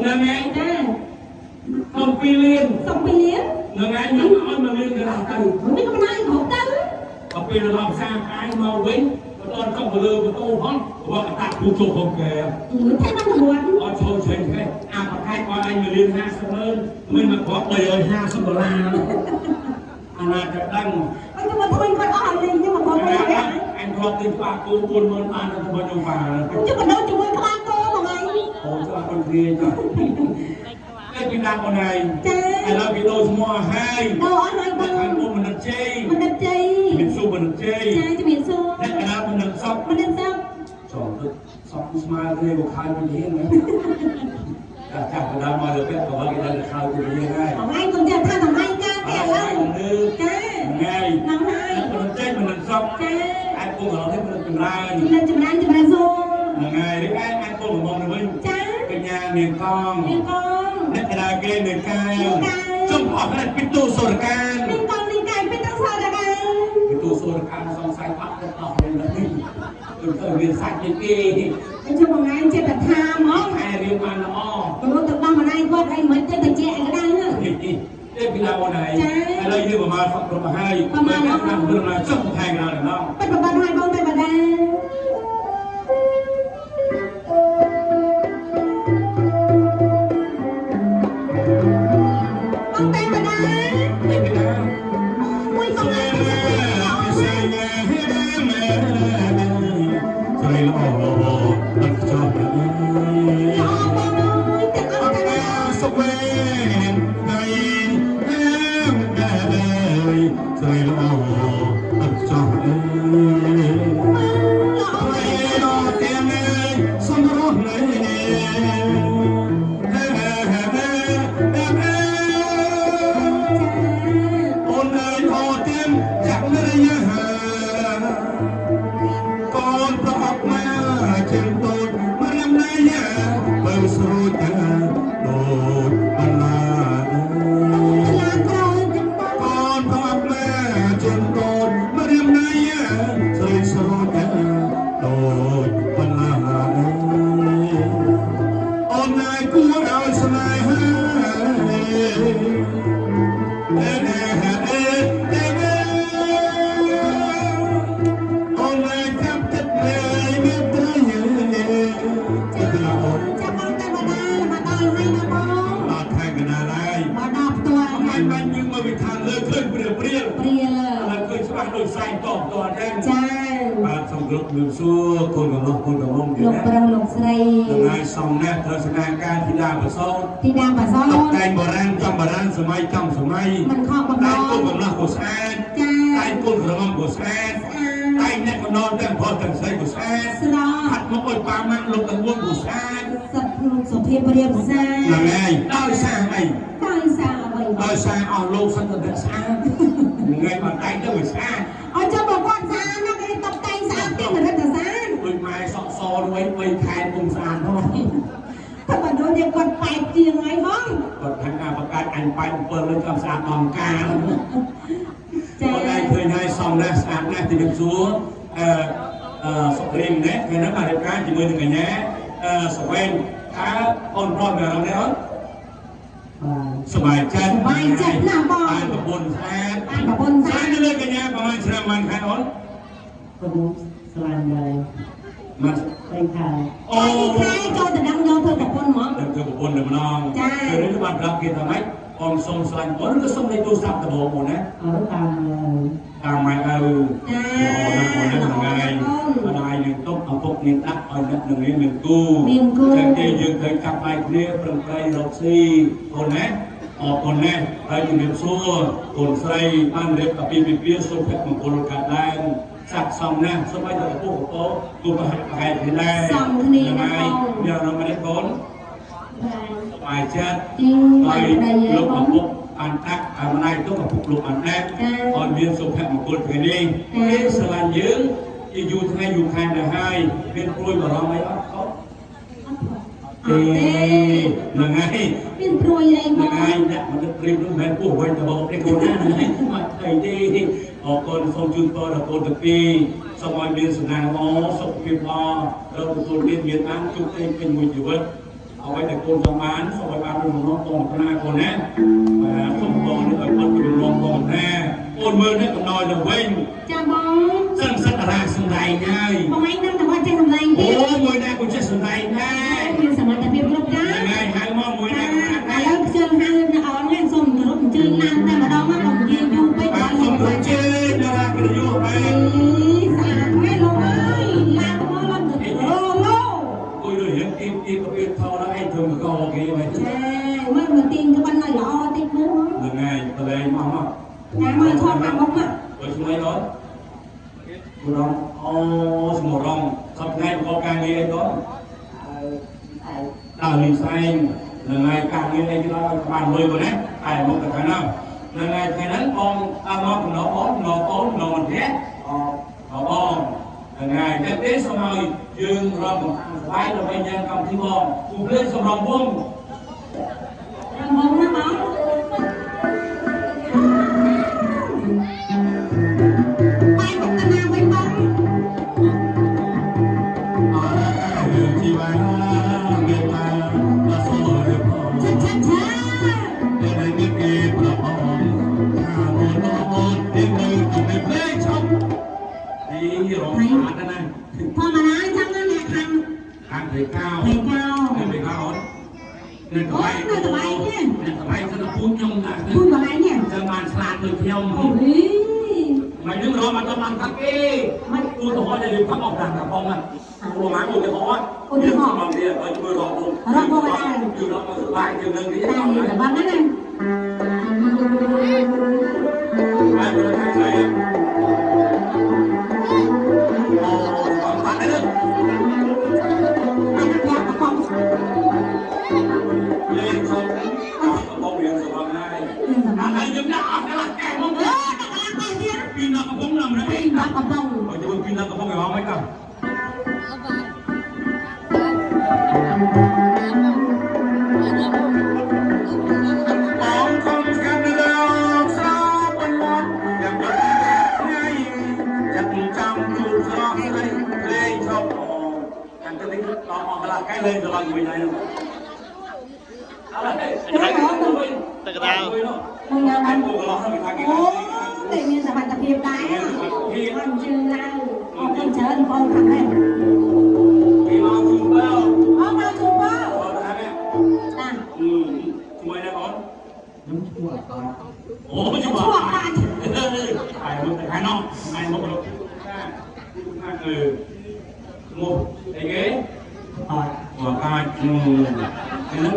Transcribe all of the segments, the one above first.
ហ្នឹងឯង ចា សុំ2លាន សុំ2លាន ហ្នឹងឯងខ្ញុំឲ្យ1លានកន្លះទៅ នេះក៏មិនឲ្យគ្រប់ទៅ ដល់ពេលដល់ផ្សារផ្អាយមកវិញមិនដល់ចុះទៅលើម៉ូតូផងវត្តតាគូជោហុកគេ មួយថៃបានរត់ អត់ចូលជ្រែងទេអាប្រកាច់ឲ្យអញ1លាន50ម៉ឺនមិនមកគ្រាប់350ដុល្លារអាណាจะដឹង អញទៅមកធ្វើគាត់អស់ហើយលេងខ្ញុំមកគាត់ទៅ អញធ្លាប់ទិញក្បាលគោ40000បានទៅមកខ្ញុំបាន ខ្ញុំក៏ដូចជាមួយក្បាលគោហ្មងឯង អូស្អាតដូចគ្នាចាតែពីដាក់អូនឯង ចា ឥឡូវគេដូរឈ្មោះឲ្យហើយ ដូរអស់ហើយបង ខាងពុំមនិតជ័យ មនិតជ័យ មានសួរមនិតជ័យ ចាជំរាបសួរ អ្នកកណាមនិតសក់ មនិតសក់ ចង់ទៅសក់ស្មើគ្នាក៏ខៅពីរៀងណាតែចាប់កណ្ដាលមកលើពាក់ក៏គេដឹងខៅពីរៀងហើយ បងឯងកុំចេះថាសម័យកាលទេឥឡូវចា ថ្ងៃ ហ្នឹងហើយ មនិតជ័យមនិតសក់ ចា អាចពុំកន្លងនេះមនិតចម្រើន មនិតចម្រើនចម្រើនសួរ ហ្នឹងហើយឬឯងអាចពុំកំងទៅវិញ ចា កញ្ញានាងកង នាងកង អ្នកកណ្ដាលគេនាងកែវចុំអស់គ្នាពីទូសូរកាន នាងកងនាងកែវពីទូសូរកាន ពីទូសូរកានសង្ស័យបាក់ទៅអស់នេះទៅទៅមានសាច់ជាគេ អញ្ចឹងបងឯងចេះតែថាហ្មង ខែរៀនបានល្អ ព្រោះទៅដោះម្ដាយគាត់អីមិនទៅទៅជាអីក៏ដែរ ទេពីឡាអូនហើយឥឡូវយើងប្រមាណសក់គ្រប់ហើយ ប្រមាណអស់ តាមរឿងណាចុះខែកណ្ដាលដល់ ប៉ិតប្របាត់ហើយបងតែបាដាបងតែបាដា ទេពីឡា មួយបងឯងទៅ ស្រីល្អអត់ចោះ ល្អបងអើយទាំងអស់តែ សុវេនដៃអែមដែរស្រីល្អអត់ចោះអើយ ល្អ ដល់ទាំងសំរស់នៃអូនអើយអូទៀមចាក់នរយាកូនប្រអប់មកជាងតូចមករំណាយាបើស្រួចដូចបណ្ណា ខ្លាក្រោយទាំងបង កូនប្រអប់មកជាងតូចមករំណាយាស្រីស្រួចដូចបណ្ណាអូនណាយគួរឲ្យស្នេហាអេអេអេអេអូនណាយចាប់ចិត្តមេមានត្រីទៅឡាអូន ចាំបងតែបាដាមកដល់ហើយណាបង ដល់ខែកណ្ដាលហើយ មកដល់ផ្ទាល់ អ ហើយ ញបាញ់យើងមកវិធានលើឃើញព្រាលព្រាល ព្រាល ឥឡូវឃើញច្បាស់ដូចសែងតបតអញ្ចឹង ចា បាទសូមគោរពជំរាបសួរកូនកំឡោះកូនកំមុំទៀត លោក ណា ប្រុសលោកស្រី ថ្ងៃសំណាក់ត្រូវស្នាការធីតាប្រសោត ទីដាបាសោ តបតែងបុរាណចំបុរាណសម័យចំសម័យ មិនខកបំណ តែ ង កូនកំឡោះក៏ស្អាត ចា តែកូនក្រមុំក៏ស្អាត ស្អាត តែអ្នកកំណត់ទាំងប្រុសទាំងស្រីក៏ស្អាត ស្រស់ ហាត់មកឲ្យប៉ាម៉ាក់លោកទាំងួនក៏ស្អាត សត្វលោកសុភាពរៀបសារ ហ្នឹងហើយដោយសារអី ដោយសារអ្វី ដោយសារអស់លោកសិនតែស្អាតថ្ងៃបានតែងទៅវាស្អាត អត់ចាំបើគាត់ស្អាតណាស់គេតបតែងស្អាតទៀតមិនរឹតតែស្អាត ដូចម៉ែសក់សរួយ3ខែពុំស្អាតផង តែបើដូចនេះគាត់ប៉ែកជាងហើយបង គាត់ថាអាបកាច់អញប៉ែក7លើចាំស្អាតដល់កាល ចា គាត់ឯងឃើញហើយសមណាស់ស្អាតណាស់ទីនេះសួរអឺអឺសុគ្រីមនេះឃើញហ្នឹងបានរៀបការជាមួយនឹងកញ្ញាអឺសវែងតើអូនប្រុសមានអារម្មណ៍នេះអូន បាទ សប្បាយចិត្ត សប្បាយចិត្តណាស់បង បានប្រពន្ធស្អាត បានប្រពន្ធស្ ស្អា អាត តនៅលើកញ្ញាប្រហែលឆ្នាំបានខែអូន ខ្ញុំស្រឡាញ់ដែរ មក តែខែ អូ ខែចូលទៅដឹងយកធ្វើប្រពន្ធហ្មង ដឹងធ្វើប្រពន្ធតែម្ដង ចា ពេលនេះបានប្រាប់គេថាម៉េចអូនសុំស្រឡាញ់អូនក៏សុំលេខទូរស័ព្ទដំបូងអូនណា អត់តាម តាមម៉ែឪ ចា អូនអូនហ្នឹងហើយម្ដាយនឹងទុកឪពុកនឹងដាក់ឲ្យអ្នកនឹងរៀនមានគូ មានគូ ចឹងទេយើងត្រូវចាប់ដៃគ្នាប្រឹងប្រែងរកស៊ីអូនណាអរគុណណាស់ហើយជំរាបសួរកូនស្រីបានរៀបអាពាហ៍ពិពាហ៍សុភមង្គលកើតឡើងស័ក្តិសមណាស់សូមឲ្យដល់ឪពុកឪពុកគូប្រហាក់ប្រហែលគ្នាដែរ សមគ្នាណា ហ្នឹងហើយ បង មានអារម្មណ៍នេះកូនសប្បាយចិត្ត ទី ហើយ បានប្តី លោក បង ឪពុកអានដាក់អាម្ដាយទុកឪពុកលោកអានដាក់ ចា ឲ្យមានសុភមង្គលថ្ងៃនេះ ចា គេស្រឡាញ់យើងជាយូរថ្ងៃយូរខែទៅហើយមានព្រួយបារម្ភអីអត់កូន អត់ទេ ហ្នឹងហើយ មានព្រួយអី ហ្នឹង បង ហើយដាក់មកទឹកព្រីមនោះមិនមែនពោះវិញតបទេកូនណាហ្នឹងហើយមកអីទេអរគុណសូមជូនពរដល់កូនទាំងពីរសូមឲ្យមានសំណាងល្អសុខភាពល្អរកទទួលទានមានបានជោគជ័យពេញមួយជីវិតអ អ្វីដែលកូនចង់បានសូមឲ្យបានរំលងបងប្រាកូនណាបាទសូមបងនេះឲ្យគាត់រំលងបងណាអូនមើលនេះកំណយទៅវិញ ចាបង សឹងសិតតារាសំដែងហើយ បងឯងនឹងតែគាត់ចេះសម្ដែង អូ ទៀត មួយណាក៏ចេះសំដែងដែរ មានសមត្ថភាពគ្រប់ចា ហ្នឹងហើយហៅមកមួយណាក៏បាន ឥ ដែរ ឡូវខ្ជិលហៅនៅអូនហ្នឹងសូមគោរពអញ្ជើញឡើងតែម្ដងមកកុំនិយាយយូរពេក បាទសូមអញ្ជើញតារាកិត្តិយសបាទ ស្អាតមែនលោកអើយឡើងមកឡើងទៅរលោ គួយដូចរៀងទីទីក៏វាថតដល់ឯងធ្វើមកកគេមែន ចាមើលមកទាញក្បិនឲ្យល្អតិចមើល ហ្នឹងហើយបលែងមកមក ណាមកថតខាងមុខមក បើឆ្ងាយដល់គូរងអូស្មរងសប្តាហ៍ប្រកបការងារអីដល់ដើរលីសែងហ្នឹងហើយការងារអីគេដល់បានលុយបងណាតែមកទៅខាងនោះហ្នឹងហើយថ្ងៃហ្នឹងបងអត់មកកំណបងកំណកូនកំណមិនទេអូបងហ្នឹងហើយតែទេសូមឲ្យយើងរំកំស្បាយដើម្បីញ៉ាំកម្មវិធីបងគូភ្លេងសម្រងវង រំវងណាបងបាយមកកណាវិញបង ជីវ៉ាមេតាអសូរផង ឆាឆាឆា តែនេះគេប្របងថាអូនអូនទីនៅទីភ្លេងឈប់ទីរងអាតណា ធម្មតាអញ្ចឹងណាអ្នកខាង ខាងព្រៃកោ ព្រៃកោ ព្រៃកោអូននៅតបៃ នៅតបៃនេះ នៅតបៃសិនពូខ្ញុំណា ពូបងឯងនេះ ចាំបានស្លាតដូចខ្ញុំ អូយ មិននឹងរមអត់បានផឹកទេមិនគូទៅហត់តែយើងផឹកអស់តាមកំប៉ុងហ្នឹងព្រោះម៉ែឧទាហរណ៍ឧទាហរណ៍មកទៀតឲ្យធ្វើរករកមកដែរគឺរកមកសុបាយជាងនឹងនេះ តែតែបានណា ហើយបើថាស្អីអូបានបានទេ យ៉ាកំប៉ុង លេងសុំកំប៉ុងរៀងសម្រាប់ហើយអានេះយើងដាក់អស់កន្លះកែមក អឺដាក់កន្លះកែទៀត ពីដល់កំប៉ុងណាម្នាក់ ពីដល់កំប៉ុង បើជួយពីដល់កំប៉ុងឲ្យមកមិនដល់បងខំកាន់លោកស្រោបមកយ៉ាងបាត់ថ្ងៃចាប់ចាំទូស្រស់ស្រីភ្លេងឈប់កាន់ទៅនេះដល់អស់កន្លះកែលេងស្រឡាញ់វិញហើយអរេ ទឹកកដាល មកញ៉ាំបាន ពូកន្លោះហ្នឹងគេថាគេ អូតែមានសមត្ថភាពដែរអញ្ជើញឡើងអរគុណច្រើនបងខាងនេះ គេមកជូនបើ អរមកជូនបង អត់ថានេះ តា ជួយដែរបង ខ្ញុំឈ្មោះអាកា អូជួយ ឈ្មោះអាកា ហើយមកទៅខាងនោះហើយមកលោកណាគឺមកអីគេ អត់ អអាចនឹង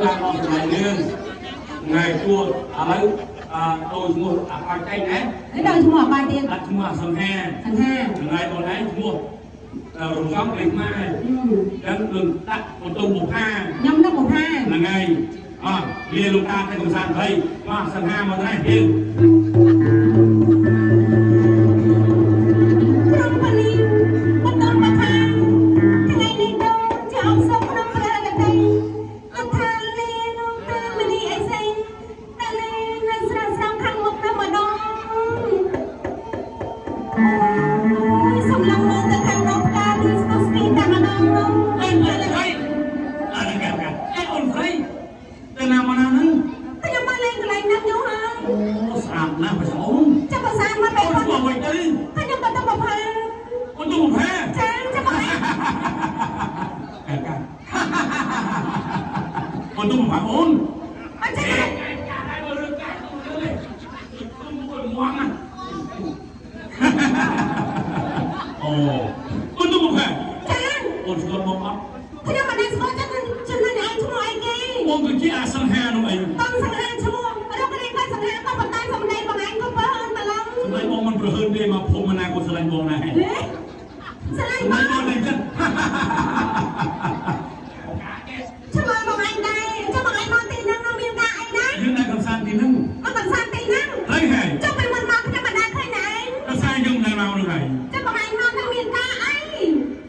ឡើងមកសម្រាប់យើងថ្ងៃទួឥឡូវអដូរឈ្មោះអាកាចតែណា នេះដល់ឈ្មោះអាកាទៀត អត់ឈ្មោះសង្ហា សង្ហា ថ្ងៃបងឯងឈ្មោះរំសំលេខម៉ែចឹងនឹងដាក់បន្ទុំបុផា ខ្ញុំនឹងបុផា ហ្នឹងហើយអ่ะលាលោកតាទៅកំសាន្តព្រៃមកសង្ហាមកដែរយើង ព្រមពលីបន្តមកថាថ្ងៃនេះដូនជាអង្គសុខក្នុងព្រះរតីអថាលាលោកតាមនីអីសែងតលេនៅស្រស់ស្រង់ខាងមុខទៅម្ដងសំឡងមើលទៅខាងនោះផ្កាឬស្ទុះស្ទីតែម្ដងនោះ អញស្រីអរកាកាអេអូនស្រីទៅណាមកណាហ្នឹង ខ្ញុំមកលេងកន្លែងហ្នឹងយូរហើយ អូស្អាតណាស់បងអូន ចាំប្រសានមកពេល អូន គាត់ ឈ្មោះអ្វីទៅ ខ្ញុំបន្តមកផា អូនទៅបុផា ចាចាំមក កាកាអូនទៅបុផាអូន អត់ចា កាដែរមករឿងកាទៅរឿងនេះទុំមួយមាំណាអូអូនទៅបុផា ចា អូនស្គាល់មកអត់ ខ្ញុំមិនได้ស្គាល់ចឹងចំណេញឯងឈ្មោះអីគេ បងគឺជាអាសង្ហានោះអី តង់សង្ហាឈ្មោះរករៀនគាត់សង្ហាក៏ប៉ុន្តែសម្ដីបងឯងក៏បើអូនម្លង សម្លេងបងមិនប្រហើនទេមកភូមិណាក៏ស្រឡាញ់បងដែរ ហេស្រឡាញ់ សម្លេង បង បងតែចឹង ឆ្លើយបងឯងដែរចាំបងឯងមកទីហ្នឹងមានការអីដែរ យើងនៅកំសាន្តទីហ្នឹង មកកំសាន្តទីហ្នឹង ត្រូវហើយ ចុះពេលមុនមកខ្ញុំមិនដែលឃើញណែឯង ដោយសារយើងមិនដែលមកនោះហើយ ចាំបងឯងមកនឹងមានការអី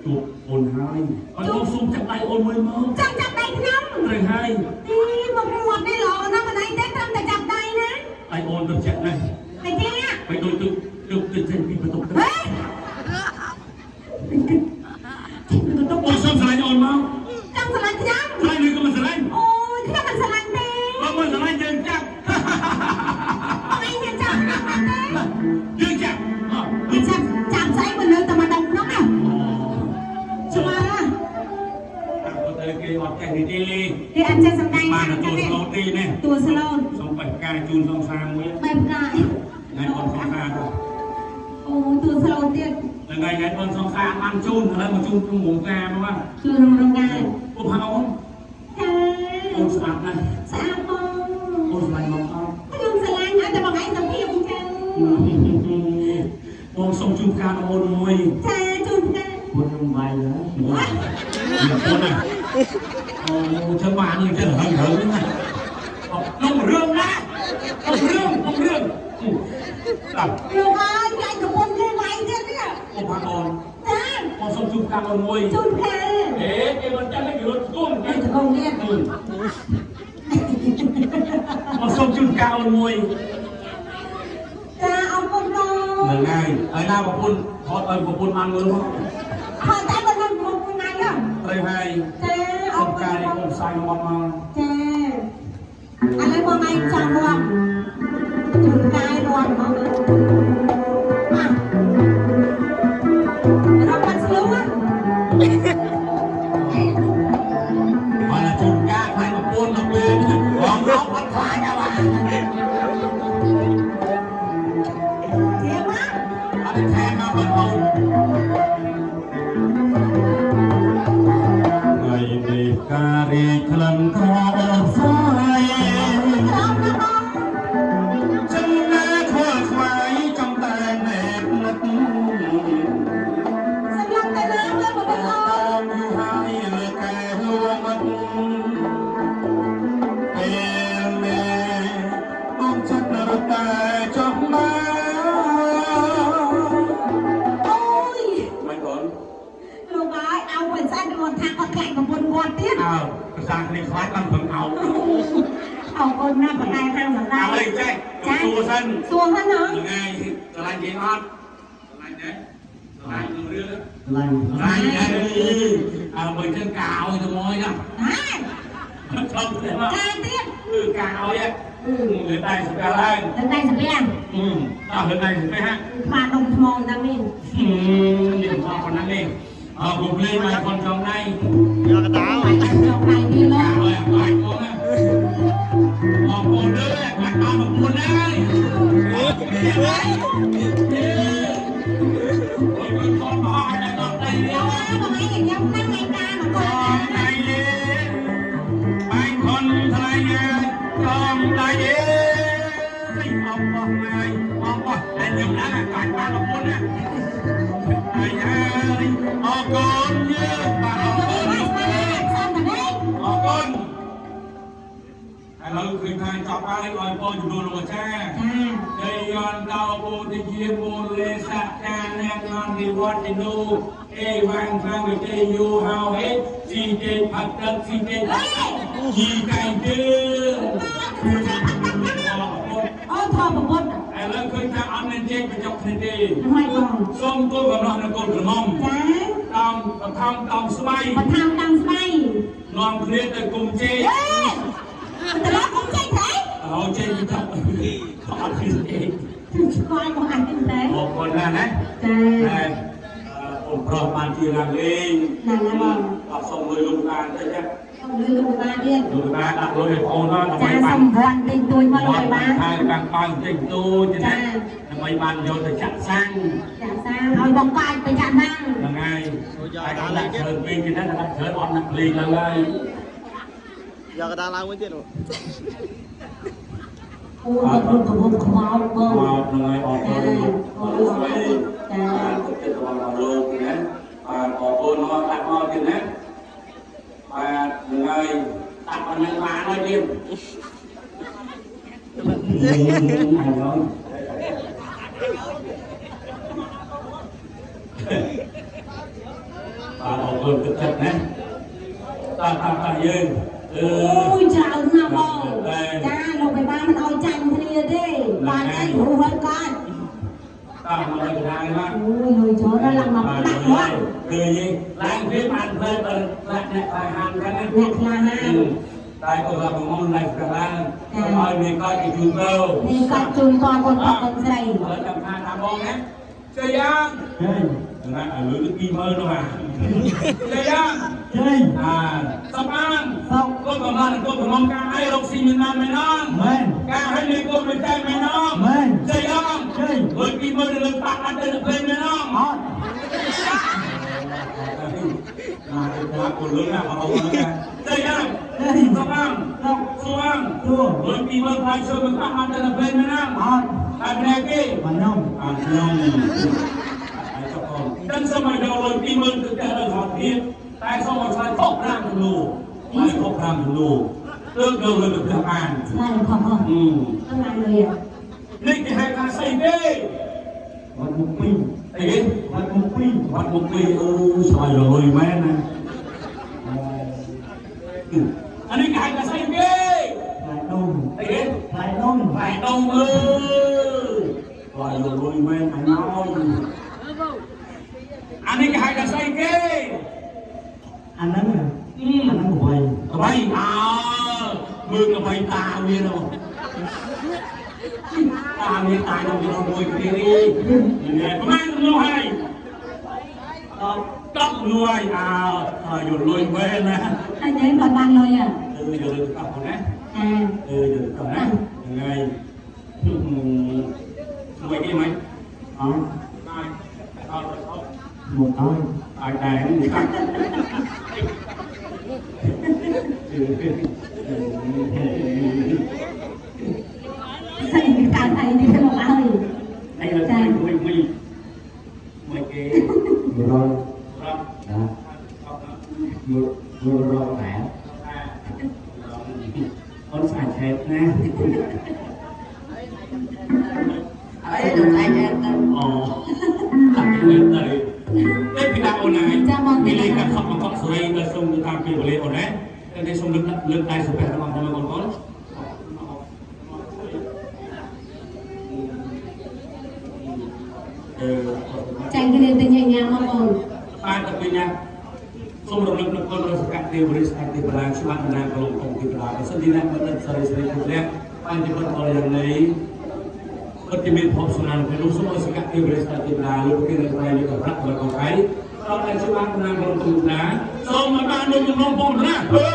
ជួបអូនហើយអត់បងសុំចាប់ដៃអូនមួយមក ចង់ចាប់ដៃខ្ញុំ ត្រូវហើយ ទីមកមាត់នេះល្អណាស់មិនអីទេត្រឹមតែចាប់ដៃណា ដៃអូនទៅចាក់ណាស់ អីគេ ไปដូចទឹកទឹកទៅចេញពីបន្ទប់ទឹក ហេ អូនសុំស្រឡាញ់អូនមក ចង់ស្រឡាញ់ខ្ញុំ ស្រឡាញ់ឬក៏មិនស្រឡាញ់ អូ គេអត់ចេះសំដែង បានតួស្លូតទេនេះ តួស្លូត សូមបេះផ្កាជូនសង្សារមួយ បេះផ្កា ថ្ងៃអូនសង្សារទៅ អូតួស្លូតទៀត ថ្ងៃថ្ងៃអូនសង្សារបានជូនឥឡូវមកជូនក្នុងរោងការមកបាទ ជូនក្នុងរោងការ អូផាអូន ចា អូនស្អាតណាស់ ស្អាតបង អូនស្រឡាញ់មកអត់ ខ្ញុំស្រឡាញ់ឲ្យតែបងឯងសុភាពអញ្ចឹង បងសូមជូនផ្កាដល់អូនមួយ ចាជូនផ្កា ពុនខ្ញុំវាយហើយ អូនណាអូធ្វើបានអញ្ចឹងហើយហើយណាក្នុងរឿងណាក្នុងរឿងក្នុងរឿងតា លោកអើយខ្លាចប្រពន្ធគេវាយទៀតនេះ អូផាអូន ចា បងសូមជូនផ្កាអូនមួយ ជូនផ្កា អេគេមិនចាំគេរត់ស្គម គេស្គមទៀត បងសូមជូនផ្កាអូនមួយ ចាអរគុណបង ហ្នឹងហើយហើយណាប្រពន្ធថតឲ្យប្រពន្ធបានមើលមក ថតតែមិនបានប្រពន្ធណាយ ត្រូវហើយ ចាអរគុណ បងផ្សាយមកមក ចាឥឡូវបងឯងចង់រាំជូនកាយរាំមកបាទរំបានស្លូណា មកជូនកាខ្លាចប្រពន្ធដល់ពេលបងរកអត់ខ្លាចអ្ហា ជាមក អត់ថែមមកបងអូនថ្ងៃនេះការីក្លិនក្រអូបស្អីចិនណាខ្វល់ខ្វាយចង់តែណែបនឹក សម្រាប់តែណាមើលបងអូន ហើយលើកែហួមកពេលនេះបងចិត្តរត់តែចង់មក អូយ មិនបង លោកអើយអោមិនស្អាតគាត់ថាគាត់ខ្លាចប្រពន្ធគាត់ទៀត អើភាសាគ្នាខ្លាចបានប្រឹងអោ អរគុណណាស់ប្រកែខាងសម្ដែង អើយចេះសួរសិន សួរសិនហ៎ ហ្នឹងហើយស្រឡាញ់គេអត់ស្រឡាញ់ទេស្រឡាញ់ក្នុងរឿង ស្រឡាញ់ ស្រឡាញ់ទេអើបើចឹងកាឲ្យទៅមកណា ហ៎ ចង់ទេមក កាទៀត គឺកាឲ្យលើដៃស្ពាឡើង លើដៃស្ពា អោះលើដៃស្ពាហ่ะ ខ្វាដុំថ្មតាមី នេះមកប៉ុណ្ណឹងនេះអើពុំលេងមកคนចង់ដៃ យកកដាល ចង់ដៃនេះលោក ឲ្យបាច់បងណាបងប្អូនលើបាច់បានប្រពន្ធហើយអូយកូនមកឲ្យដល់ដៃនេះ បងឯងញ៉ាំហ្នឹងឯកាមកគាត់ ដៃនេះបាញ់ខនថ្លៃចំដៃអេអបអស់ហើយអបអស់តែខ្ញុំដឹងកាច់បានប្រពន្ធណាហើយហើយអរគុណយើងបាទអរគុណអរគុណឥឡូវឃើញថាចប់ហើយឲ្យបងជំនួសលោកអាចារ្យជ័យយន្តោពុទ្ធជាមូលេសកាអ្នកនន្ទិវត្តនូអេវ៉ាំងខាងវិជ័យយូហៅហេស៊ីទេផាត់ទឹកស៊ីទេជីកៃទេ អូធមប្រពន្ធ ឥឡូវឃើញថាអត់មានជ័យបញ្ចុកគ្នាទេ ហើយបង សូមគោលកំណត់នៅកូនក្រមុំ ចា តាមបឋមតាមស្បៃ បឋមតាមស្បៃ នាំគ្នាទៅគុំជ័យ ទៅដល់គុំជ័យទេ អោជ័យទៅអត់ពីទេ ឆ្កល់មកអញទេ អរគុណណាស់ណា ចា តែអូនប្រុសបានជាឡើងលេង ណាស់ណាបង អត់សុំលុយលោកបានតិចណា សុំលុយលោកបានទៀត លោកបានដាក់លុយឲ្យបងអូនដើម្បី ចា បាន សុំរន់តិចតួចមកលោកបាន ហើយបានបើតិចតួចណាដើម្បីបានយកទៅចាក់សាំង ចាក់សាំងឲ្យបងកាយទៅចាក់សាំង ហ្នឹងហើយតែដាក់ច្រើនពេកទៀតណាដាក់ច្រើនអត់ដាក់ភ្លេងឡើងហើយ យកកដាលឡើងវិញទៀត អូយបងកំពុងខ្មោចបង ខ្មោចហ្នឹងហើយអរគុណអរគុណចាទឹកចិត្តរបស់លោកណាបាទអរគុណមកដាក់មកទៀតណាបាទហ្នឹងហើយដាក់ប៉ុណ្្នឹងបានហើយទៀតបាទអរគុណទឹកចិត្តណាតាតាតាយើង អូយច្រើនណាស់បងចាលោកបេបានមិនអោយចាញ់គ្នាទេបានអីព្រោះហើយកត់ តាមមកដល់កណ្ដាលណា អូយលុយច្រើនដល់ឡើងមកដាក់មក គឺយីឡើងវាបានផ្លែដល់អ្នកក្លាហានចឹងណា អ្នកក្លាហាន តែក៏ថាបងឡើងកណ្ដាលឲ្យមានកត់គេជូនទៅ មានកត់ជូនកូនកូនប្រុសកូនស្រី ឥឡូវចាំថាតាមបងណាជ័យយ៉ាងណាឥឡូវ20000នោះហាជ័យយ៉ាង ជ័យ អាសប្អាន សុខ កូនកំឡងកូនកំឡងការឲ្យរកស៊ីមានបានមែនអង មែន ការឲ្យមានកូនមានតែមែនអង មែន ជ័យអង ជ័យ លុយ20000នៅលើប៉ាក់អត់ទៅភ្លេងមែនអង អត់ ណាទៅថាកូនលុយណាបងប្អូនណាជ័យអង ជ័យ សប្អាន សុខ សួង សួរ លុយ20000ផ្លែឈើមិនប៉ាក់អត់ទៅភ្លេងមែនអង អត់ តែម្នាក់គេ មកខ្ញុំ អាខ្ញុំហើយចុះកូនដឹងសូមឲ្យយកលុយ20000ទៅផ្ទះដល់សុខភាពតែសូមឲ្យឆ្លើយខុស5ចំនួនហើយខុស5ចំនួនទើបយកលុយទៅផ្ទះបាន ឆ្លើយខុសហ៎ អឺ ต้องបានលុយ នេះគេហៅថាស្អីទេ វត្តមុខពីរ អីគេ វត្តមុខពីរ វត្តមុខពីរអូស្វ័យលុយមែនណាអានេះគេហៅថាស្អីគេ ផ្លែដុំ អីគេ ផ្លែដុំ ផ្លែដុំអឺស្វ័យលុយមែនអញមកអានេះគេហៅថាស្អីគេ អាហ្នឹងអាហ្នឹងអ្វី កបីអើមើលកបីតាវានោះតាមានតាក្នុងវាមួយគ្នានេះប្រហែលនោះហើយ 10 10លួយអើហើយយកលុយមែនណា ហើយយើងគាត់បានលុយ អឺយកលុយទៅកោះណា អា អឺយកទៅកោះណាថ្ងៃមួយគេមិន អត់ អាចអត់អត់ មកអត់ អាចដែរ ស្អីកើតអីនេះទៅមកហើយ អីលើមួយមួយមួយគេ រង រាប់ ណាមករងតែ អូនស្អាតឆែតណា អីដល់ឯងទៅ អូតាំងពីទៅតែពីដាក់អូនហើយមានលេខកាត់ខកបង្កក់សេរីដល់សូមតាមពេលវេលាអូនណាតែសូមលើកលើកដៃសំពះរបស់បងប្អូនកូនអឺ ចាញ់គ្នាទៅញ៉ាំញ៉ាំមកបង បានទៅវិញណាសូមរំលឹកដល់គុណរសកទេវរិសអតិបរាច្បាប់ណាកលងកងទីប្រាបើសិនជាអ្នកមិនសេរីសេរីពុទ្ធៈបានជីវិតអរយ៉ាងនេះពិតជាមានភពសំណាងពេលនោះសូមឲ្យសកទេវរិសអតិបរាលោកគេនៅថ្ងៃនេះក៏ប្រាក់ដល់កងខៃដល់តែច្បាប់ណាកលងកងណាសូមឲ្យបានដូចជំនុំបងណាពើ